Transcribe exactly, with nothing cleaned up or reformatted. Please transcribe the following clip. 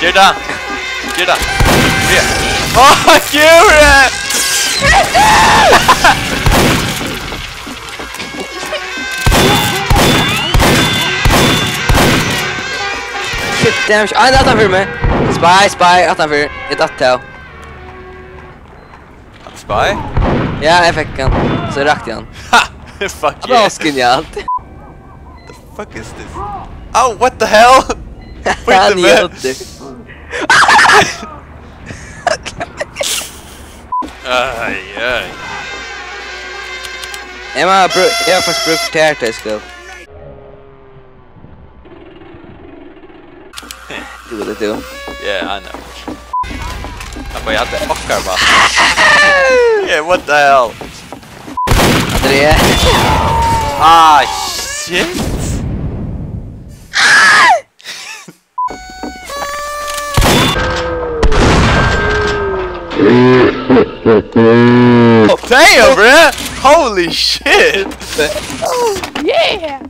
Ger tað! Ger tað! Ger. Fuck you! Shit, damn, sh-, ah, aftan fyri meg. Spy, spy, aftan fyri. Eg datt av. Spy? Ja, eg fekk hann. So rakti hann. Ha! Fuck yeah. Tað var genialt. The fuck is this? Oh, what the hell? Wait a minute. Ai, ai. Eg má bru-, eg havi faktiskt brúkt tær til skúla. Do what I do. Yeah, I know. Apa, eg havi okkar bara. Yeah, what the hell? André. Ah, shit. Oh, damn, bro. Holy shit. Yeah.